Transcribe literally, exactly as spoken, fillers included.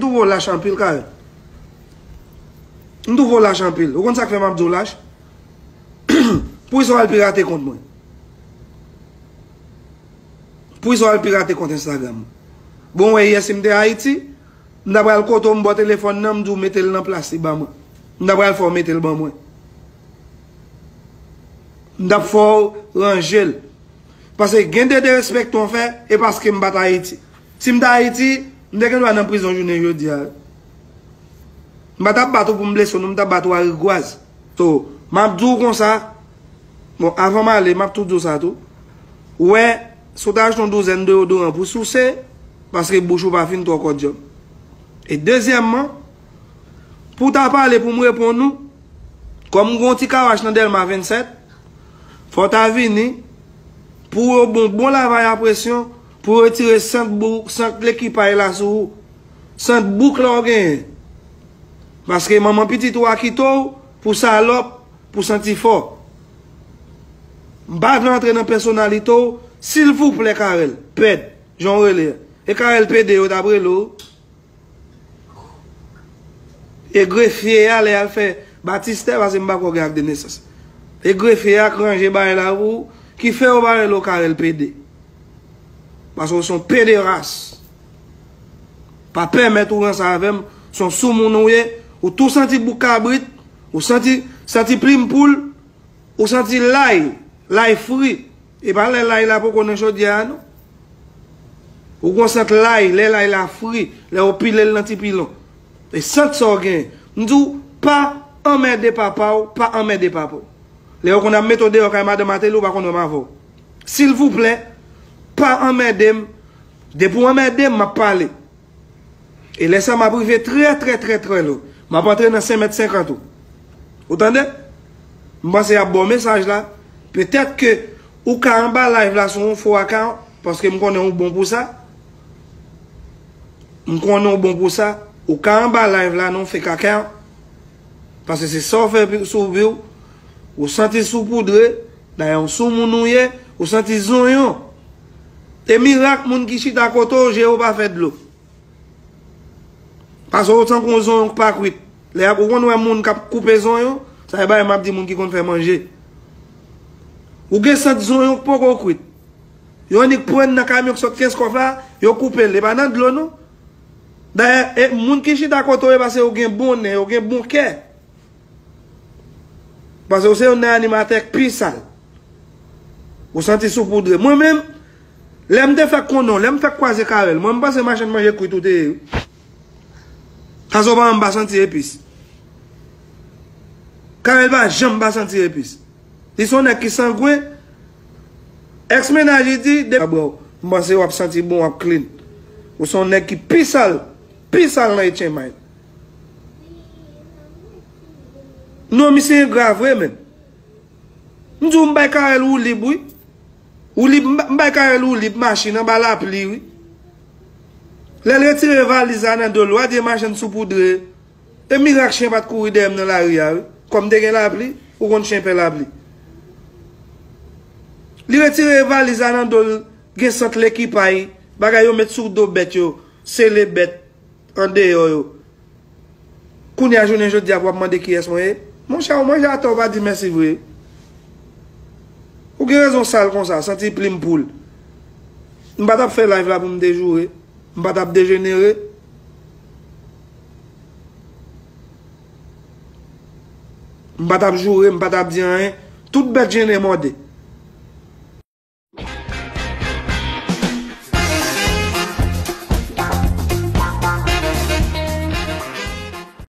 twouve w lach anpil, Carel. M twouve w lach anpil. Ou konn sa k fè m ap di w lach? Poukisa w al pirate kont mwen? Poukisa w al pirate kont Instagram mwen? Bon, wè, yè si m te Ayiti, m ta pral kote w, m ba w telefòn nan, m di w mete l nan plas li ban mwen. M ta pral fè w mete l ban mwen. M t ap fè w ranje l. Paske gen de derespekte w fè, e paske m pa t Ayiti. Si m t Ayiti, m te gen dwa nan prizon jounen jodi a. M pa t ap bat ou pou m blese w, non, m t ap bat ou a rigwaz. So, m ap di w konsa, bon, avan m ale, m ap tou di w sa tou. Ou wè, si w ta achte yon douzèn deyodoran pou souse, paske bouch ou pa fin twò kòdjòb. E dezyèmman, pou w ta pale pou m reponn ou, kòm m gen yon ti kawach nan Dèlma vennsèt, fò w ta vini pou yo bon, bon lavaj a presyon, pou yo retire sant bou-, sant lekipay la sou ou. Sant bouk la w genyen. Paske manman pitit ou a kite w pou salòp, pou santi fò. M pa vle antre nan pèsonalite w, silvouplè, Carel, pèd, jan w rele a. E Carel pede yo t ap rele w. E grefye a, lè y al fè batistè, paske m pa kwè w gen ak de nesans. E grefye a k ranje bagay la pou ou, ki fè yo pa rele w Carel pede. Paske w se yon pederas. Pa pèmèt ou ranse avè m, se yon soumoun ou ye, ou tou santi bouk kabrit, ou santi, santi plim poul, ou santi lay, lay fri. E pa lè lay la poko nan chodyè a, non. Ou gon sant lay, lè lay la fri, lè yo pile l nan ti pilon. E sant sa w genyen. M di w, pa anmède papa w, pa anmède papa w. Lè yo konn ap mete w deyò kay madanm atelier, ou pa konn wè m avè w. Silvouplè, pa anmède m. Depi w anmède m, m ap pale. E lè sa m ap rive trè, trè, trè, trè lwen. M ap antre nan senk mèt senkant ou. Ou tande? M panse y ap ba w mesaj la. Petèt ke ou ka anba live la sou yon fo akawont, paske m konnen ou bon pou sa. M konnen ou bon pou sa. Ou ka anba live la nan yon fake akawont. Paske se sa w fè pi-, sou vi w. Ou santi soupoudre, dayè yon soumoun ou ye, ou santi zonyon. E mirak moun ki chita kote w, je yo pa fè dlo. Paske w tankou yon zonyon k pa kwit. Lè y ap, ou konn wè moun k ap koupe zonyon, sa e bagay m ap di moun ki konn fè manje. Ou gen sant zonyon k poko kwit. Yo annik pran nan kamyon k sot Kenskòf la, yo koupe l. E pa nan dlo, non. Dayè, e moun ki chita kote w, e paske yo gen bon nen, yo gen bon kè. Paske ou se youn nan animatè k pi sal. Ou santi soupoudre. Mwen menm, lè m te fèk konnen w, lè m fèk kwaze Carel, mwen m panse machann manje kwit ou te ye, wi. Paske w pa janm pa santi epis. Carel pa janm pa santi epis. Li se yon nèg ki sangwen. Èks mennaj li di, de, bro, m panse w ap santi bon, w ap clean. Ou se yon nèg ki pi sal, pi sal nan Etchen Mind. Non, misye engra vre, menm. M di w, m bay Carel woulib, wi. Woulib, m ba-, m bay Carel woulib machin anba lapli, wi. Lè l retire valiz la nan do l, w a di e machann soupoudre. E mirak chen pa t kouri dèyè m nan lari a, wi. Kòm te gen lapli, ou konn chen pè lapli. Li retire valiz la nan do l, gen sant lekipay, bagay yo met sou do bèt yo, sele bèt andeyò yo. Kounye a jounen jodi a pou w ap mande kiyès mwen ye? Monchè, ou manje atò, ou pa di mèsi vre. Ou gen rezon sal konsa, santi plim poul. M pa t ap fè live la pou m te joure. M pa t ap dejenere. M pa t ap joure, m pa t ap di anyen. Tout bèt jennen mòde.